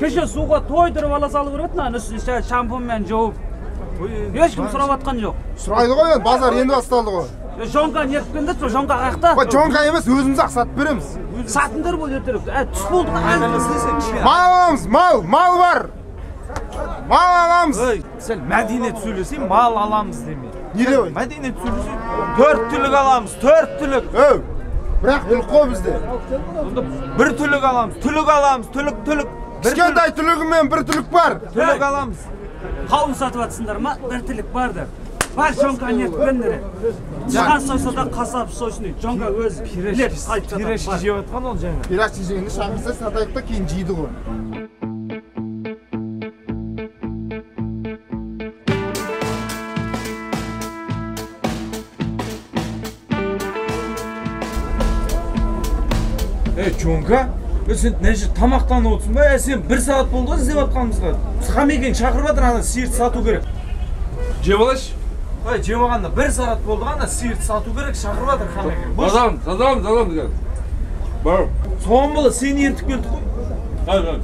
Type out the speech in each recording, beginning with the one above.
Кеше суға тойдырып ала салып беретін, аны үстіне шампунмен жуып. Ешкім сұрап атқан жоқ. Сұрайды ғой енді, базар енді басталды ғой. Жонка не етіп келді, сол жонка қаяқта? Жонка емес, өзіміз ақ сатып береміз. Сатыңдар бол ертерек. Түс болды ғой. Мал аламыз, мал, мал бар. Мал аламыз. Сәл мәдениет сөйлесең, мал аламыз деме. Не деп? Мәдениет сөйлесең, 4 түлік аламыз, 4 түлік. Өу, бірақ түлік қой бізде. Сонда бір түлік аламыз, түлік аламыз, түлік, түлік. Кішкентай түлігімен бір түлік бар. Түлік аламыз. Қауын сатып атсыңдар ма? Бір түлік бар деп. Бар жонка не етіп. Тышқан сойса да қасап сойсын дейді. Жонка өзі біледі, қайтып сатады. Пирожки жеп атқан ол жаңа. Пирожки жегенде шақырса сатайық та кейін жейді ғой. Ей, Жонка, сен мына жерде тамақтанып отырсың ба? Сен бір сағат болды ғой іздеп жатқанымызға. Хамекең шақырып жатыр, ана сиырды сату керек. Жеп алайыншы. Ой, жеп алғанда бір сағат болды ғой, ана сиырды сату керек, шақырып жатыр Хамекең. Сатамын, сатамын, сатамын деген. Бар. Соған бола сені ертіп келдік қой. Қай, қай.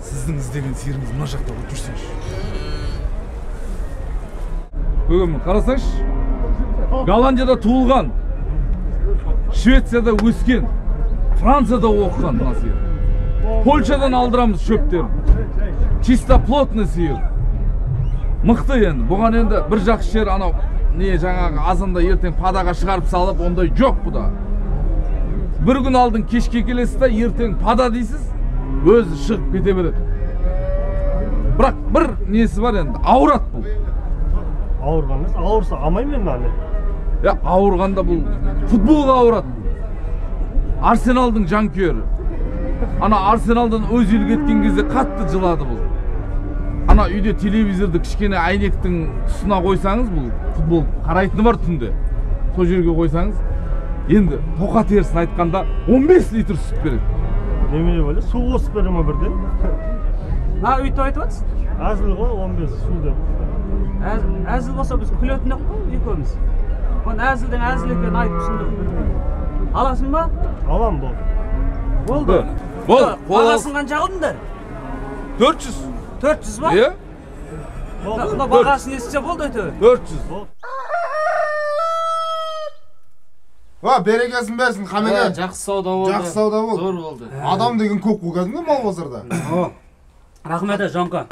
Сіздің іздеген сиырыңыз мына жақта ғой, жүрсеңші. Бүгін қарасаңшы, Голландияда туылған, Швецияда өскен, Францияда оқыған мына сиыр. Польшадан алдырамыз шөптерін. Чистоплотный сиыр. Мықты енді. Бұған енді бір жақсы жер анау не жаңағы азанда ертең падаға шығарып салып, ондай жоқ бұда. Бір күн алдын кешке келесіз да ертең пада дейсіз, өзі шығып кете береді. Бірақ бір несі бар енді, ауырады бұл. Ауырған емес, ауырса алмаймын мен мынаны. Я, ауырғанда бұл футболға ауырады. Арсеналдың жанкүйері. Ана Арсеналдан Өзил кеткен кезде қатты жылады бұл. Ана үйде телевизорды кішкене әйнектің тұсына қойсаңыз, бұл футбол қарайтыны бар түнде. Сол жерге қойсаңыз, енді тоқа терісін айтқанда 15 литр сүт береді. Немене бөле, су қосып бере ма бірден? А, өйтіп айтып жатсыз? Әзіл ғой, 15 су деп. Әзіл болса біз күлетін ек қой екеуміз. Оны әзілдің әзіл екенін айтып түсіндіріп бермеймін. Аласың ба? Алам, болды. Болды. Болды. Бағасын қанша қылдыңдар? 400. 400 ба? Иә. Мына бағасын естісе болды әйтеуір. 400. Ва, берекесін берсін, Хамеке. Жақсы сауда болды. Жақсы сауда болды. Зор болды. Адам деген көп қой кәдімгі мал базарда. Рахмет, Жонка.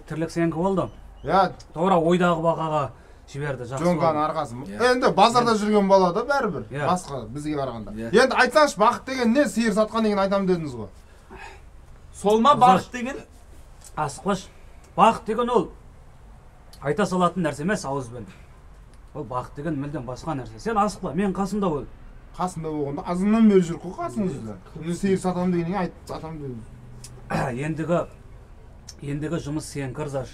Тірлік сенікі болды. Я, тура ойдағы бағаға жіберді, жақсы. Жонканың арқасы. Енді базарда жүрген бала да бәрібір, басқа бізге қарағанда. Енді айтсаңшы, бақыт деген не? Сиыр сатқан деген айтамын дедіңіз ғой. Сол ма бақыт деген? Асықпаш. Бақыт деген ол айта салатын нәрсе емес ауызбен. Ол бақыт деген мүлдем басқа нәрсе. Сен асықпа, мен қасымда бол. Қасымда болғанда азаннан бері жүр қой қасыңызда. Сиыр сатамын дегеннен айтып сатамын дедіңіз. Ендігі жұмыс сен кірзаш.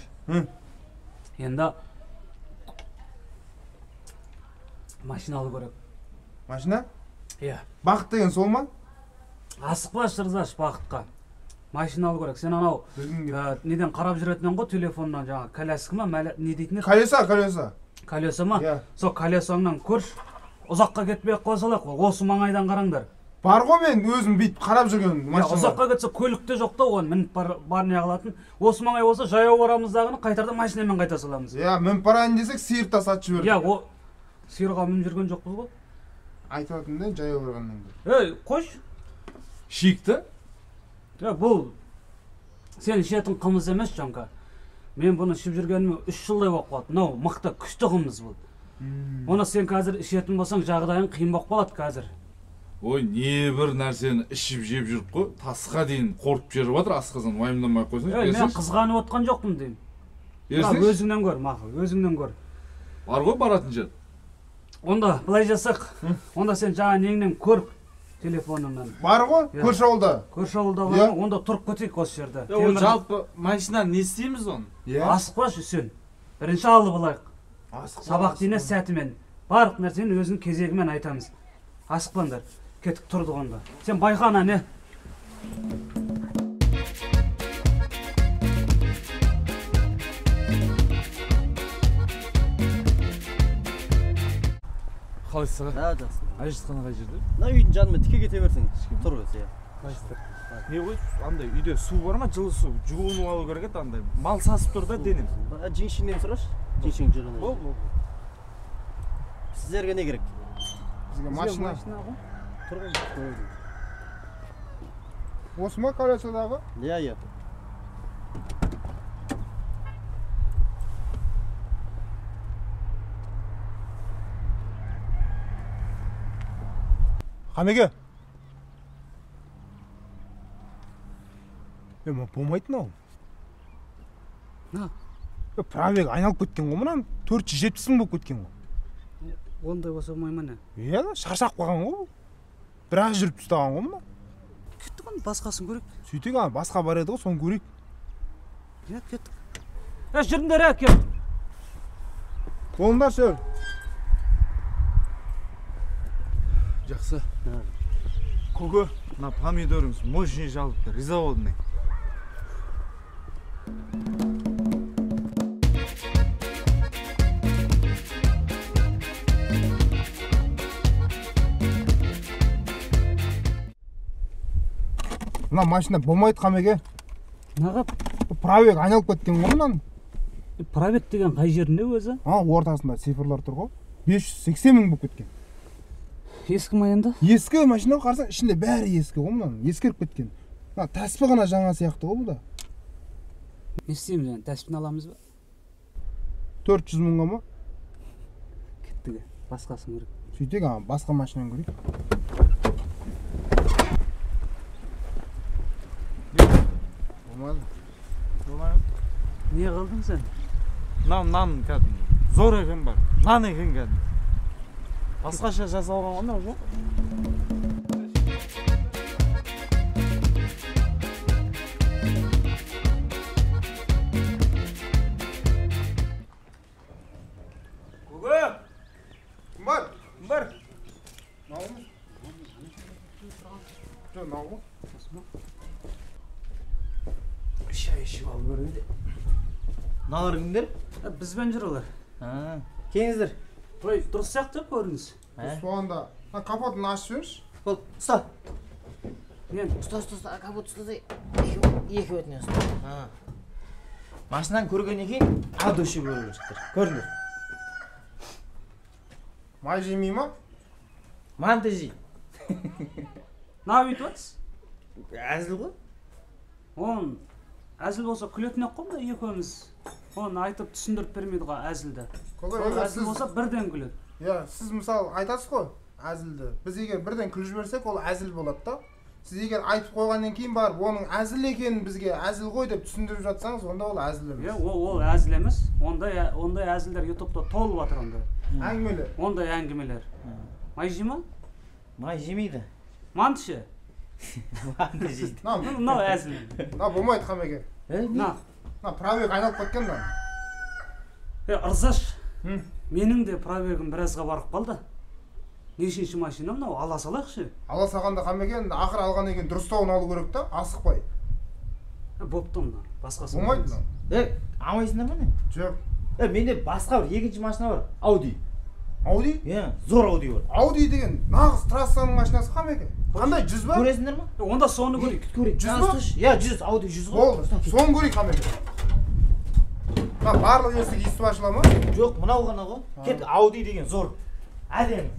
Енді машина алу керек. Машина? Иә. Бақыт деген сол ма? Асықпа, Рзаш, бақытқа. Машина алу керек. Сен анау неден қарап жүретінен ғой, телефоннан жаңа коляска ма, не дейтін еді? Колеса, колеса. Колеса ма? Иә. Сол колесаңнан көрші. Ұзаққа кетпей ақ қоя салайық, осы маңайдан қараңдар. Бар ғой, мен өзім бүйтіп қарап жүрген машина. Ұзаққа кетсе көлік те жоқ та, оны мініп бар не қылатын. Осы маңай болса жаяу барамыз дағыны, қайтарда машинамен қайта саламыз. Иә, мініп барайын десек сиыр та сатып жіберді. Иә, о сиырға мініп жүрген жоқпыз ғой. Айтып жатырмын да, жаяу барғаннан бері. Ей, қойшы. Шикті? Е, бұл сен ішетін қымыз емес, Жанка. Мен бұны ішіп жүргеніме 3 жылдай болып қалды. Мынау мықты, күшті қымыз бұл. Оны сен қазір ішетін болсаң, жағдайың қиын болып қалады қазір. Ой, не бір нәрсені ішіп жеп жүріп қой, тасқа дейін қорытып жіберіп жатыр, асқазан уайымдамай ақ қойсаңшы. Ей, мен қызғанып отқан жоқпын деймін. Берсеңші. Өзіңнен көр, мақұл, өзіңнен көр. Бар ғой баратын жер. Онда былай жасақ, онда сен жаңа неңнен көр, телефоныңнан. Бар ғой, көрші ауылда. Көрші ауылда бар, онда тұрып кетейік осы жерде. Ол жалпы машина не істейміз оны? Асықпашы, Үсен. Бірінші алып алайық. Сабақ дейіне сәтімен. Барлық нәрсені өзінің кезегімен айтамыз. Асықпаңдар. Кетіп тұрдық онда. Сен байқа ана не? Қалайсыз аға? Да, жақсы. Әжетхана қай жерде? Мына үйдің жанымен тіке кете берсең, тұр өзі, иә. Қалайсыздар? Не ғой, андай үйде су бар ма, жылы су? Жуынып алу керек еді андай. Мал сасып тұр да денем. Жеңшеңнен сұрашы. Жеңшең жүр ана. Бол, бол. Сіздерге не керек? Бізге машина. Тұр ғой. Осы ма колесодағы? Иә, иә. Қамеке. Е, болмайды мынау. На. Пробег айналып кеткен ғой мынаның. 470 мың болып кеткен ғой. Ондай болса болмай ма не? Иә, шаршап қалған ғой. Біраз жүріп тастаған ғой мына. Кеттік оны, басқасын көрейік. Сөйтейік, ана басқа бар еді ғой, соны көрейік. Иә, кеттік. Е, жүріңдер, е, кет. Болыңдаршы. Жақсы. Көке, мына помидорыңыз мощный жалыпты, риза болдым мен. Мына машина болмайды, Қамеке. Неғып? Пробег айналып кеткен ғой мынаның. Пробег деген қай жерінде өзі? А, ортасында цифрлар тұр ғой. 580 мың болып кеткен. Ескі ма енді? Ескі машина қарасаң, ішінде бәрі ескі ғой мынаның. Ескіріп кеткен. Мына тәспі ғана жаңа сияқты ғой бұл да. Не істейміз енді? Тәспіні аламыз ба? 400 мыңға ма? Кеттік, басқасын көрейік. Сөйтейік, ана басқа машинаны көрейік. Болмады. Болмайды. Не қылдың сен? Нан, нан кәдімгі. Зор екен бар. Нан екен кәдімгі. Басқаша жасалған ғой мынау, жоқ? Көке! Кім бар? Кім бар? Мынау ма? Жоқ, мынау ғой. Шай ішіп алып көрейін. Мыналар кімдер? Бізбен жүр олар. Келіңіздер. Ой, дұрыс сияқты көрініс. Соғанда, капотын ашып жіберші. Бол, ұста. Мен Ұста, ұста, ұста, капот ұстасай. Екі бетінен ұста. Машинаны көргеннен кейін от души көріп жігіттер. Көріңдер. Май жемей ма? Манты жейді. Мынау бүйтіп жатсыз? Әзіл ғой. Оның әзіл болса күлетін ек қой мына екеуміз. Оны айтып түсіндіріп бермейді ғой әзілді. Ол әзіл болса бірден күледі. Иә, сіз мысалы айтасыз ғой әзілді. Біз егер бірден күліп жіберсек, ол әзіл болады да. Сіз егер айтып қойғаннан кейін барып оның әзіл екенін бізге әзіл ғой деп түсіндіріп жатсаңыз, онда ол әзіл емес. Иә, ол әзіл емес. Ондай әзілдер ютубта толып жатыр онда. Әңгімелер. Ондай әңгімелер. Май жей ма? Май жемейді. Манты ше? Манты жейді. Мынау әзіл. Мынау болмайды, Қамеке. Мына. Мына пробег айналып кеткен мына. Ырзаш, менің де пробегім біразға барып қалды. Нешінші машина мынау, ала салайықшы. Ала салғанда Қамеке, енді ақыры алғаннан кейін дұрыстауын алу керек та, асықпай. Бопты мына, басқасы болмайды мынау. Алмайсыңдар ма не? Жоқ. Менде басқа бір екінші машина бар, Ауди. Ауди? Иә, зор Ауди бар. Ауди деген нағыз трассаның машинасы қамеке. Қандай, 100 ба? Көресіңдер ма? Онда соны көрейік. Көрейік. 100 ба? Иә, 100, Ауди 100 ғой. Болды, соны көрейік қамеке. Мына барлық есік естіп ашыла ма? Жоқ, мынау ғана ғой. Кет, Ауди деген зор. Әдемі.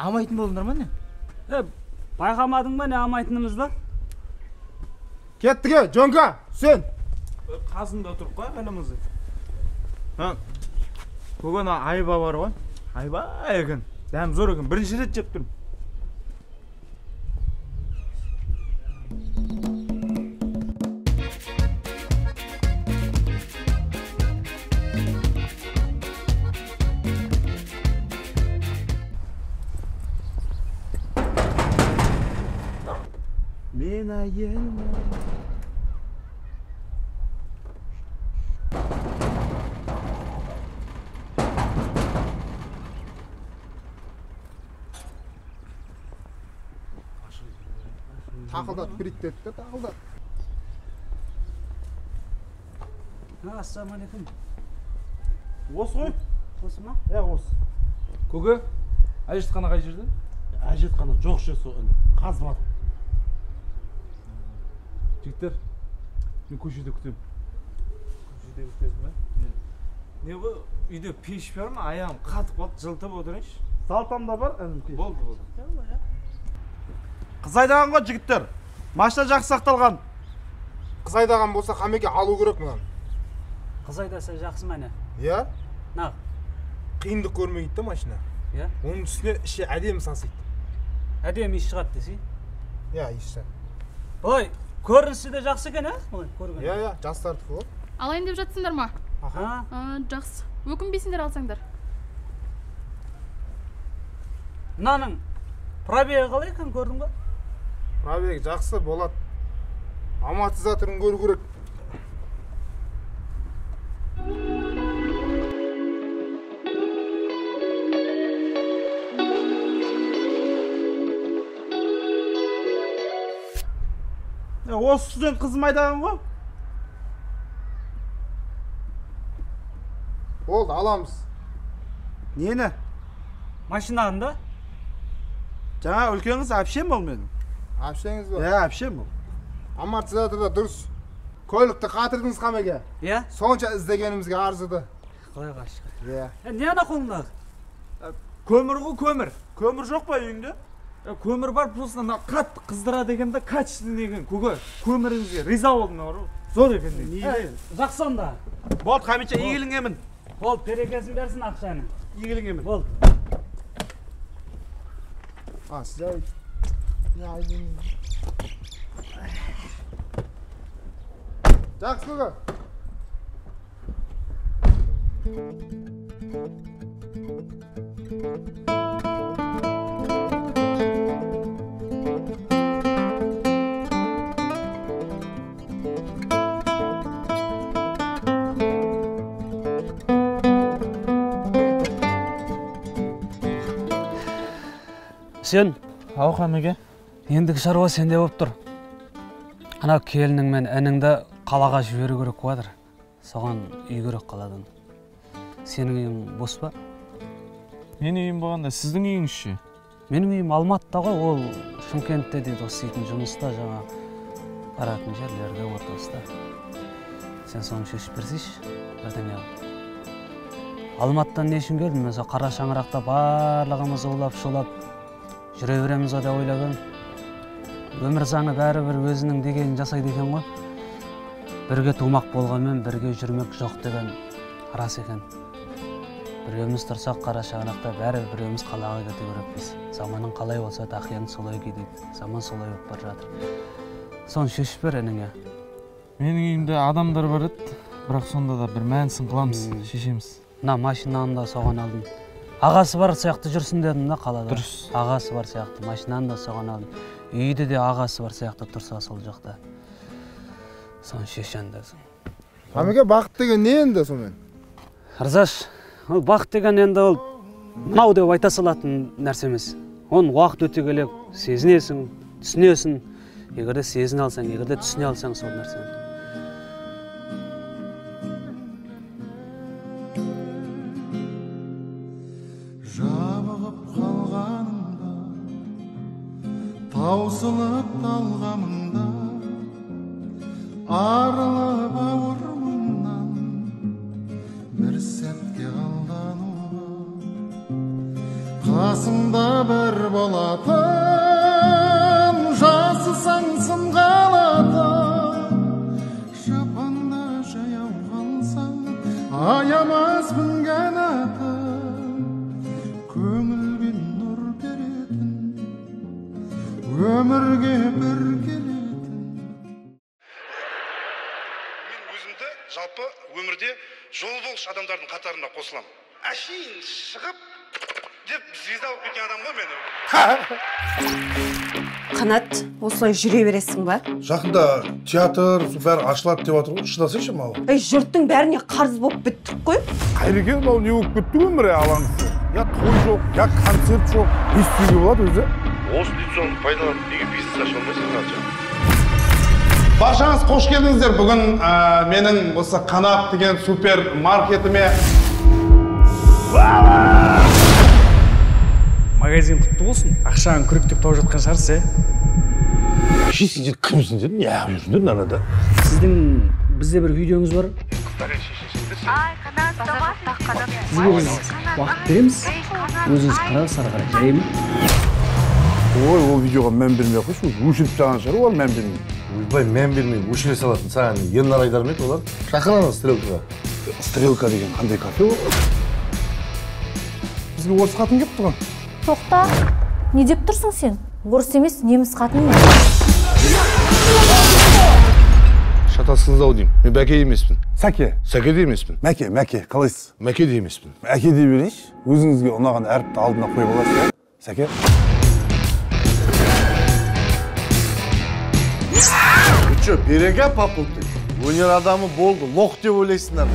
Алмайтын болдыңдар ма не? Байқамадың ба не алмайтынымызды? Кеттік е, Жонка, сен. Қасында тұрып қой інімізді. Бүгін айба бар ғой. Айба екен. Дәм зор екен. Бірінші рет жеп тұрмын. Мен әйелмін. Тақылдатып берейік дедік те, тақылдат. Ассалаумағалейкум. Осы ғой? Осы ма? Иә, осы. Көке, әжетхана қай жерде? Әжетхана жоқ жер, қазып жатыр. Жігіттер, мен көшеде күтемін. Көшеде күтесің бе? Не ғой, үйде пеш бар ма? Аяғым қатып қалды, жылытып отырайыншы. Салтам да бар, інім пеш. Болды, болды. Қыз айдаған ғой жігіттер. Машина жақсы сақталған. Қыз айдаған болса қамеке алу керек мынаны. Қыз айдаса жақсы ма не? Иә. Нақ. Қиындық көрмейді да машина. Иә. Оның үстіне іші әдемі сасиды. Әдемі иіс шығады десей? Иә, иіс шығады. Былай көрінісі де жақсы екен, ә? Былай көрген. Иә, иә, жастардікі ғой. Алайын деп жатсыңдар ма? Аха. Жақсы. Өкінбейсіңдер алсаңдар. Мынаның пробегі қалай екен, көрдің ба? Пробег жақсы болады. Амортизаторын көру керек. Осы студент қызым айдаған ғой. Болды, аламыз. Нені? Машинаны да? Жаңа үлкен қыз әпшем ол менің. Әпшеңіз ба? Иә, әпшем ол. Амортизатор да дұрыс. Көлікті қатырдыңыз қамеке. Иә? Сонша іздегенімізге арзыды. Құдайға шүкір. Иә. Не ана қолыңдағы? Көмір ғой, көмір. Көмір жоқ па үйіңде? Көмір бар, просто ана қатты қыздырады екен да, качественный екен. Көке, көміріңізге риза болдым, зор екен дейді. Жақсы онда. Болды, Хамитша, игіліңемін. Болды, берекесін берсін ақшаның. Игіліңемін. Болды. А, сіз жақсы көке. Сен? Ау, қамеке. Ендігі шаруа сенде болып тұр. Анау келінің мен ініңді қалаға жіберу керек қуадыр. Соған үй керек қаладан. Сенің үйің бос па? Менің үйім болғанда сіздің үйіңіз ше? Менің үйім Алматыда ғой, ол Шымкентте дейді, осы істейтін жұмыста, жаңа баратын жерлерде, ортасында. Сен соны шешіп берсейші, бірдеңе қылып. Алматыдан не үшін келдім? Мен сол қара шаңырақта барлығымыз улап-шулап жүре береміз ғой деп ойлап едім. Өмір заңы бәрібір өзінің дегенін жасайды екен ғой. Бірге тумақ болғанмен бірге жүрмек жоқ деген рас екен. Біреуміз тұрсақ қара шаңырақта бәрібір біреуміз қалаға кету керекпіз. Заманың қалай болса тақияң солай ки дейді. Заман солай болып бара жатыр. Соны шешіп бер ініңе. Менің үйімде адамдар бар еді, бірақ сонда да бір мәнісін қыламыз, шешеміз. Мына машинаны да соған алдым. Ағасы бар сияқты жүрсін дедім да қалада. Дұрыс. Ағасы бар сияқты, машинаны да соған алдым. Үйде де ағасы бар сияқты тұрса сол жақта. Соны шешем десің. Хамеке, бақыт деген не енді сонымен? Ырзаш, ол бақыт деген енді ол мынау деп айта салатын нәрсе емес. Оны уақыт өте келе сезінесің, түсінесің. Егер де сезіне алсаң, егер де түсіне алсаң сол нәрсені. Жабығып қалғанымда, таусылып талғамыңда, арылып ауыр мұңнан, бір сәтке алдануға, қасымда бір болатын, жасысаң сынға алатын, жапанда жаяу қалсаң, аямас мінген атын, көңілге нұр беретін, өмірге бір келетін. Мен өзімді жалпы өмірде жол болшы адамдардың қатарына қосыламын. Әшейін шығып деп звезда болып кеткен адам ғой мен. Қанат, осылай жүре бересің ба? Жақында театр бәрі ашылады деп жатыр ғой, шыдасайшы маған. Ей, жұрттың бәріне қарыз болып біттік қой. Қайреке, мынау не болып кетті өмірі алаңсыз? Я той жоқ, я концерт жоқ. Не істеуге болады өзі? Осы лицоны пайдаланып неге бизнес аша алмайсың, Қанатжан? Баршаңыз қош келдіңіздер. Бүгін менің осы Қанат деген супермаркетіме. Магазин құтты болсын, ақшаны күректеп тауып жатқан шығарсыз, ә? Вообще сендер кімсіңдер, неғып жүрсіңдер мынада? Сіздің бізде бір видеоңыз бар. Сізге біз уақыт береміз, өзіңіз қараңыз ары қарай, жай ма? Ой, ол видеоға мән бермей ақ қойшы, өшіріп тастаған шығар, олар мән бермей. Ойбай, мән бермей, өшіре салатын саған Ернар Айдар ма еді олар? Шақыр ана Стрелкаға. Стрелка деген қандай кафе ол? Бізге орыс қатын келіпті ғой. Тоқта, не деп тұрсың сен? Орыс емес, неміс қатыны. Шатасыңыз ау деймін. Мен Бәке емеспін. Сәке. Сәке де емеспін. Мәке, Мәке, қалайсыз? Мәке де емеспін. Әке дей берейінші. Өзіңізге ұнаған әріпті алдына қойып аласыз, иә? Сәке. Вы чё, берега попутали? Өнер адамы болды, лох деп ойлайсыңдар.